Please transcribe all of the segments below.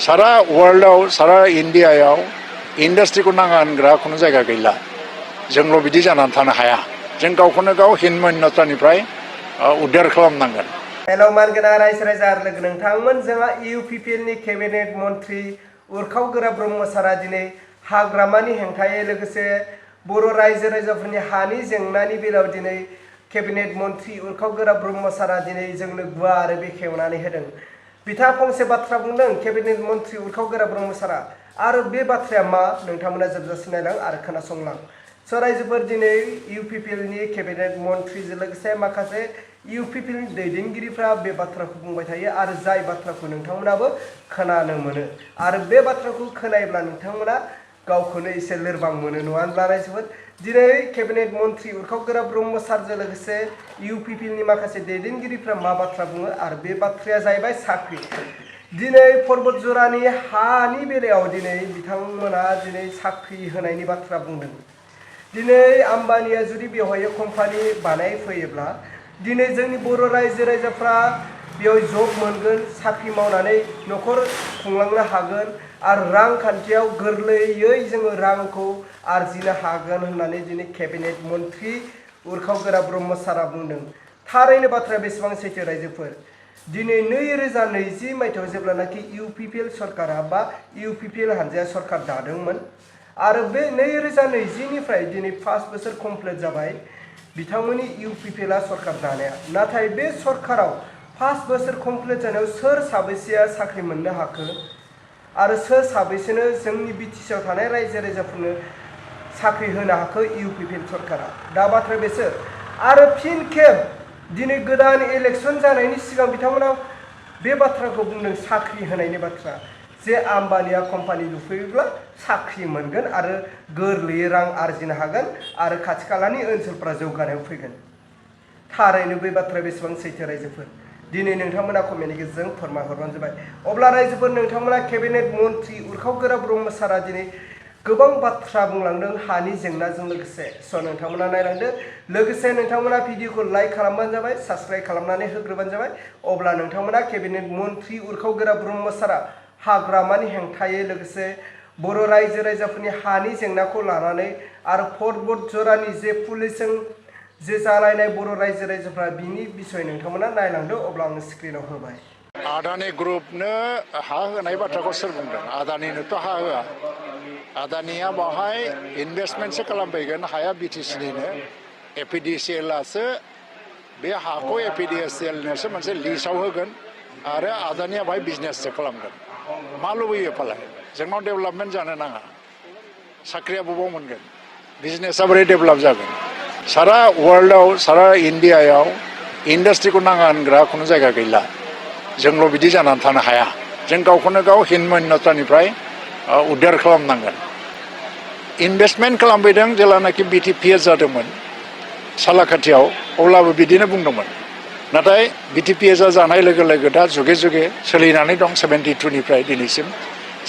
सारा वर्ल्डआव सारा इन्डियायाव इन्डास्ट्रिखौ नाङा होनग्रा खुनु जायगा गैला जोंल' बिदि जानानै थानो हाया जों गावखौनो गाव हिनमन्यतानिफ्राय उद्धार खालामनांगोन। हेलौ मानगोनां रायजो राजा आरो लोगो नोंथांमोन जोंहा इउपिपिएलनि केबिनेट मन्त्रि उरखाव गोरा ब्रह्म सारा दिनै हाग्रामानि हेंथायै लोगोसे बर' रायजो राजाफोरनि हानि जेंनानि बेलायाव दिनै केबिनेट मन्त्रि उरखाव गोरा ब्रह्म सारा दिनै जोंनो गुवारै बेखेवनानै होदों। बिथाङा फंसे बाथ्रा बुंदों केबिनेट मन्त्रि उरखाव गोरा ब्रह्म सारा आरो बे बाथ्राया मा नोंथांमोना जोबजासिम नायलां आरो खोनासंलां। स' रायजोफोर दिनै इउपिपिएलनि केबिनेट मन्त्रिजों लोगोसे माखासे इउपिपिएलनि दैदेनगिरिफ्रा बे बाथ्राखौ बुंबाय थायो आरो जाय बाथ्राखौ नोंथांमोनाबो खोनानो मोनो आरो बे बाथ्राखौ खोनायोब्ला नोंथांमोना गावखौनो एसे लोरबां मोनो नङा होनब्ला रायजोफोर दिनै केबिनेट मन्त्रि उरखाव गोरा ब्रह्म सारजों लोगोसे इउपिपिएलनि माखासे दैदेनगिरिफ्रा मा बाथ्रा बुङो आरो बे बाथ्राया जाहैबाय साख्रि। दिनै पर्बत जरानि हानि बेलायाव दिनै बिथांमोना दिनै साख्रि होनायनि बाथ्रा बुंदों। दिनै आम्बानिया जुदि बेवहाय कम्पानि बानायफैयोब्ला दिनै जोंनि बर' रायजो राजाफ्रा बेयाव जब मोनगोन साख्रि मावनानै न'खर खुंलांनो हागोन आरो रांखान्थियाव गोरलैयै जोङो रांखौ आरजिनो हागोन होननानै दिनै केबिनेट मन्त्रि उरखाव गोरा ब्रह्म सारा बुंदों। थारैनो बाथ्राया बेसेबां सैथो रायजोफोर दिनै 2020 मायथाइयाव जेब्लानाखि इउपिपिएल सरकारा बा इउपिपिएल हानजाया सरकार दादोंमोन आरो बे 2020निफ्राय दिनै 5 बोसोर कमप्लिट जाबाय बिथांमोननि इउपिपिएलआ सरकार दानाया। नाथाय बे सरकाराव 5 बोसोर कमप्लिट जानायाव सोर साबैसेया साख्रि मोननो हाखो आरो सोर साबैसेनो जोंनि बिटिसिआव थानाय रायजो राजाफोरनो साख्रि होनो हाखो इउपिपिएल सरकारा दा बाथ्राया बेसो आरो फिन खेब दिनै गोदान इलेक्सन जानायनि सिगां बिथांमोना बे बाथ्राखौ बुंदों साख्रि होनायनि बाथ्रा जे आम्बानिया कम्पानि लुफैयोब्ला साख्रि मोनगोन आरो गोरलैयै रां आरजिनो हागोन आरो खाथि खालानि ओनसोलफ्रा जौगानायाव फैगोन। थारैनो बे बाथ्राया बेसेबां सैथो रायजोफोर दिनै नोंथांमोना कमेन्टनि गेजेरजों फोरमायहरबानो जाबाय। अब्ला रायजोफोर नोंथांमोना केबिनेट मन्त्रि उरखाव गोरा ब्रह्म सारा दिनै गोबां बाथ्रा बुंलांदों हानि जेंनाजों लोगोसे स' नोंथांमोना नायलांदो लोगोसे नोंथांमोना भिडिअखौ लाइक खालामबानो जाबाय साबस्क्राइब खालामनानै होग्रोबानो जाबाय। अब्ला नोंथांमोना केबिनेट मन्त्रि उरखाव गोरा ब्रह्म सारा हाग्रामानि हेंथायै लोगोसे बर' रायजो राजाफोरनि हानि जेंनाखौ लानानै आरो पर्बत जरानि जे पुलिसजों जे जालायनाय बर' रायजो राजाफ्रा बिनि बिसय नोंथांमोना नायलांदो अब्ला आङो स्क्रिनाव होबाय। आदानि ग्रुपनो हा होनाय बाथ्राखौ सोर बुंदों? आदानिनोथ' हा होआ। आदानिया बावहाय इनभेस्टमेन्टसो खालामफैगोन हाया बिटिसिनिनो एपिडिसिएलआसो बे हाखौ एपिडिसिएलनोसो मोनसे लिस्टआव होगोन आरो आदानिया बाहाय बिजनेससो खालामगोन। मा लुबैयो फालाय जोंनाव डेभेलपमेन्ट जानो नाङा साख्रिया बबाव मोनगोन बिजनेसा बोरै डेभेलप जागोन? सारा वर्ल्डआव सारा इन्डियायाव इन्डास्ट्रिखौ नाङा होनग्रा खुनु जायगा गैला जोंल' बिदि जानानै थानो हाया जों गावखौनो गाव हिनमन्यतानिफ्राय उद्धार खालामनांगोन। इनभेस्टमेन्ट खालामफैदों जेब्लानाखि बिटिपिएस जादोंमोन सालाकाथियाव अब्लाबो बिदिनो बुंदोंमोन नाथाय बिटिपिएसआ जानाय लोगो लोगो दा जुगे जुगे सोलिनानै दं 72निफ्राय दिनैसिम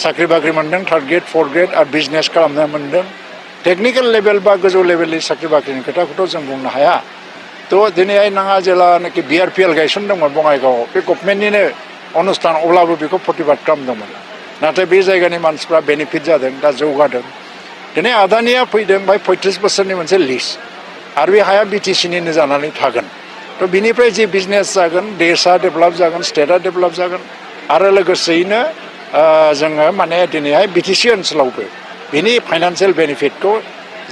साख्रि बाख्रि मोन्दों थार्ड ग्रेड फर्थ ग्रेड आरो बिजनेस खालामनो मोन्दों। टेकनिकेल लेभेल बा गोजौ लेभेलनि साख्रि बाख्रिनि खोथाखौथ' जों बुंनो हाया। थ' दिनैहाय नोंहा जेलानाखि बिआरपिएल गायसनदोंमोन बङाइगावआव बे गभर्नमेन्टनिनो अनुस्थान अब्लाबो बेखौ प्रतिबाद खालामदोंमोन नाथाय बे जायगानि मानसिफ्रा बेनिफिट जादों दा जौगादों। दिनै आदानिया फैदों बाय 35 बोसोरनि मोनसे लिस्ट आरो बे हाया बिटिसिनिनो जानानै थागोन। थ' बिनिफ्राय जि बिजनेस जागोन देशआ डेभेलप जागोन स्टेटआ डेभेलप जागोन आरो लोगोसेयैनो जोङो माने दिनैहाय बिटिसि ओनसोलावबो बिनि फाइनान्सियेल बेनिफिटखौ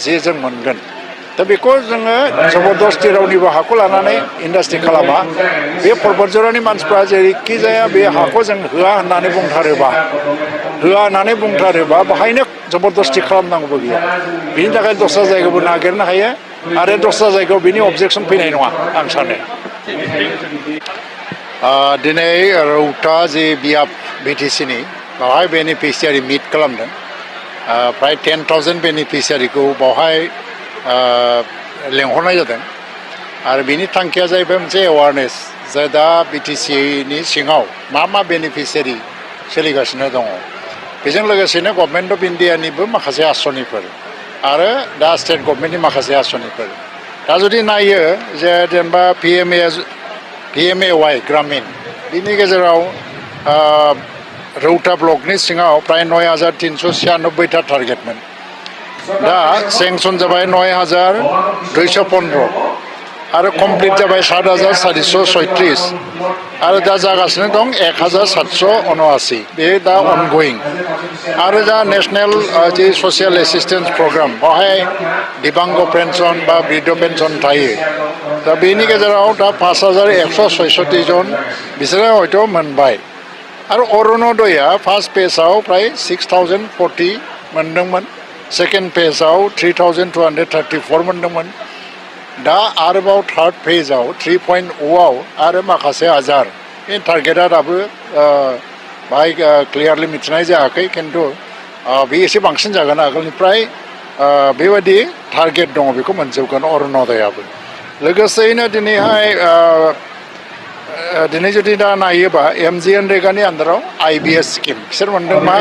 जे जों मोनगोन दा बेखौ जोङो जबरदस्ति रावनिबो हाखौ लानानै इन्डास्ट्रि खालामा। बे पर्बत जरानि मानसिफ्रा जेरैखि जाया बे हाखौ जों होआ होननानै बुंथारोबा बाहायनो जबरदस्ति खालामनांगौबो गैया। बिनि थाखाय दस्रा जायगाबो नागिरनो हायो आरो दस्रा जायगायाव बिनि अबजेक्सन फैनाय नङा आं सानो। दिनै रौता जि बियाब बिटिसिनि बावहाय बेनिफिसियारि मिट खालामदों फ्राय 10,000 बेनिफिसियारिखौ बावहाय लेंहरनाय जादों आरो बिनि थांखिया जाहैबाय मोनसे एवारनेस जे दा बिटिसिनि सिङाव मा बेनिफिसियारि सोलिगासिनो दङ। बेजों लोगोसेनो गभर्नमेन्ट अफ इन्डियानिबो माखासे आसनिफोर आरो दा स्टेट गभर्नमेन्टनि माखासे आसनिफोर दा जुदि नायो जे जेनेबा पिएमएवाइ ग्रामिन बिनि गेजेराव रौता ब्लकनि सिङाव प्राय 9396टा टारगेटमोन दा सेंसन जाबाय 9215 आरो कमप्लिट जाबाय 7736 आरो दा जागासिनो दं 1779 बे दा अनगोइं आरो दा नेशनेल जे ससियेल एसिस्टेन्स प्रग्राम बेवहाय दिबांग पेन्सन बा बृद्ध पेन्सन थायो दा बेनि गेजेराव दा 5166 जन बिसोरो हयथ' मोनबाय आरो अरुणोदया फार्स्ट पेजआव प्राय 6040 मोनदोंमोन सेकेन्ड पेजआव 3234 मोनदोंमोन दा आरोबाव थार्ड पेजआव 3.0आव आरो माखासे हाजार बे टारगेटआ दाबो बाहाय क्लियारलि मिथिनाय जायाखै खिन्थु बे एसे बांसिन जागोन आगोलनिफ्राय बेबायदि टारगेट दङ बेखौ मोनजोबगोन अरुणोदयाबो लोगोसेयैनो दिनैहाय दिनै जुदि दा नायोबा MGNरेगानि आन्दाराव IBS स्किम बिसोर मोनदों मा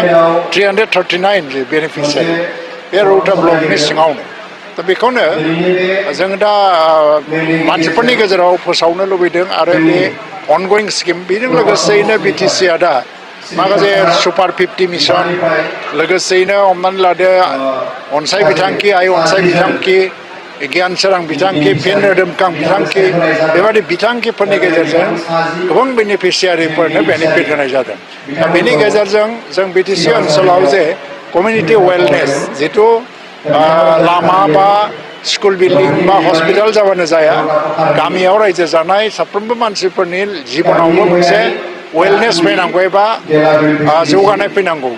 339 बेनिफिसियारि बे रौता ब्लकनि सिङावनो दा बेखौनो जों दा मानसिफोरनि गेजेराव फोसावनो लुबैदों आरो बे अनगोइं स्किम बेजों लोगोसेयैनो BTCआ दा माखासे सुपार 50 मिशन लोगोसेयैनो हमनानै लादो अनसाय बिथांखि आइ अनसाय बिथांखि गियान सोरां बिथांखि फिन रोदोमखां बिथांखि बेबादि बिथांखिफोरनि गेजेरजों गोबां बेनिफिसियारिफोरनो बेनिफिट होनाय जादों दा बेनि गेजेरजों जों BTC ओनसोलाव जे कमिउनिटि वेलनेस जिथु लामा बा स्कुल बिल्डिं बा हस्पिटाल जाबानो जाया गामियाव रायजो जानाय साफ्रोमबो मानसिफोरनि जिबनावबो मोनसे वेलनेस फैनांगौ एबा जौगानाय फैनांगौ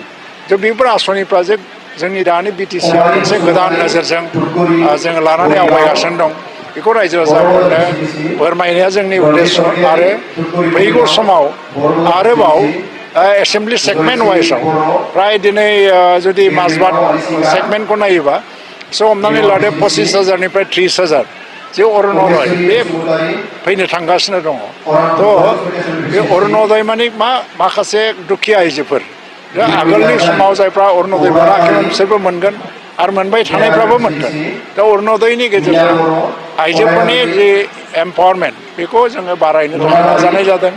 थ' बेफोर आसनिफ्रा जे जोंनि दानि BTCआव मोनसे गोदान नोजोरजों जोङो लानानै आवगायगासिनो दं बेखौ रायजो राजाफोरनो फोरमायनाया जोंनि उद्देश्य आरो फैगौ समाव आरोबाव एसेम्बलि सेगमेन्ट वाइसआव प्राय दिनै जुदि माजबाद सेगमेन्टखौ नायोबा स' हमनानै लादो 25,000निफ्राय 30,000 जे अरुणोदय बे फैनो थांगासिनो दङ थ' बे अरुणोदय माने मा माखासे दुखिया आइजोफोर दा आगोलनि समाव जायफ्रा अरुणोदय मोनाखैमोन बिसोरबो मोनगोन आरो मोनबाय थानायफ्राबो मोनगोन दा अरुणोदयनि गेजेरजों आइजोफोरनि जि एम्पावारमेन्ट बेखौ जोङो बारायनो थाखाय नाजानाय जादों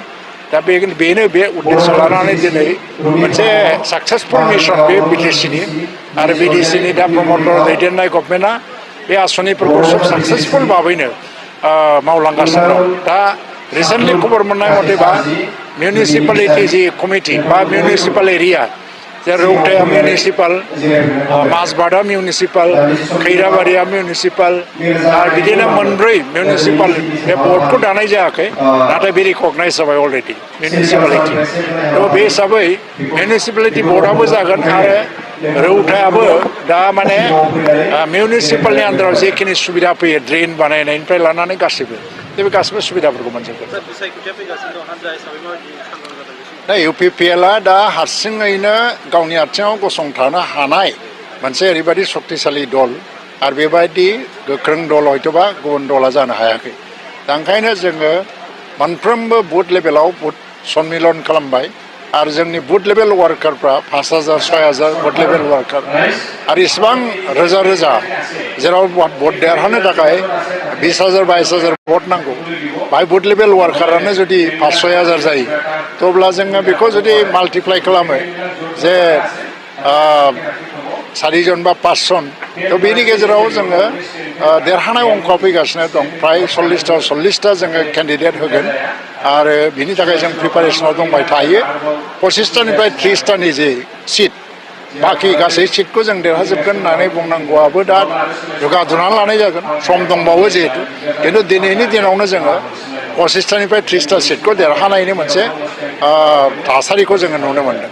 दा बेनो बे उद्देश्य लानानै दिनै मोनसे साक्सेसफुल मिशन बे BTCनि आरो BTCनि दा प्रमटर दैदेननाय गभर्नमेन्टआ बे आसनिफोरखौ सब साक्सेसफुल भाबैनो मावलांगासिनो दं दा रिसेन्टलि खबर मोननाय मथेबा मिउनिसिपालिटि जि कमिटि बा मिउनिसिपाल एरिया जे रौताया मिउनिसिपाल माजबादा मिउनिसिपाल खैराबारिया मिउनिसिपाल आरो बिदिनो मोनब्रै मिउनिसिपाल बे बर्डखौ दानाय जायाखै नाथाय बे रिकगनाइज जाबाय अलरेडि मिउनिसिपालिटि थ' बे हिसाबै मिउनिसिपालिटि बर्डआबो जागोन आरो रौतायाबो दा माने मिउनिसिपालनि आन्दाराव जेखिनि सुबिदा फैयो ड्रेन बानायनायनिफ्राय लानानै गासैबो बे गासैबो सुबिदाफोरखौ मोनजोबगोन दा UPPLआ दा हारसिङैनो गावनि आथिङाव गसंथानो हानाय मोनसे ओरैबायदि शक्तिशालि दल आरो बेबायदि गोख्रों दल हयथ'बा गुबुन दला जानो हायाखै दा ओंखायनो जोङो मोनफ्रोमबो बुथ लेभेलाव बुथ सन्मिलन खालामबाय आरो जोंनि बुथ लेभेल वार्कारफ्रा 5,000 6,000 बुथ लेभेल वार्कार आरो इसिबां रोजा रोजा जेराव भट देरहानो थाखाय 20,000 22,000 भट नांगौ बाहाय बुथ लेभेल वार्कारानो जुदि 5,000 जायो थ' अब्ला जोङो बेखौ जुदि माल्टिप्लाइ खालामो जे 4 जन बा 5 जन थ' बेनि गेजेराव जोङो देरहानाय अंकआ फैगासिनो दं फ्राय 40टा जोङो केन्डिडेट होगोन आरो बिनि थाखाय जों प्रिपारेसनाव दंबाय थायो 25टानिफ्राय 30टानि जे सिट बाखि गासै सिटखौ जों देरहाजोबगोन होननानै बुंनांगौआबो दा दुगादुनानै लानाय जागोन सम दंबावो जिहेतु खिन्थु दिनैनि दिनावनो जोङो 25टानिफ्राय 30टा सिटखौ देरहानायनि मोनसे थासारिखौ जोङो नुनो मोनदों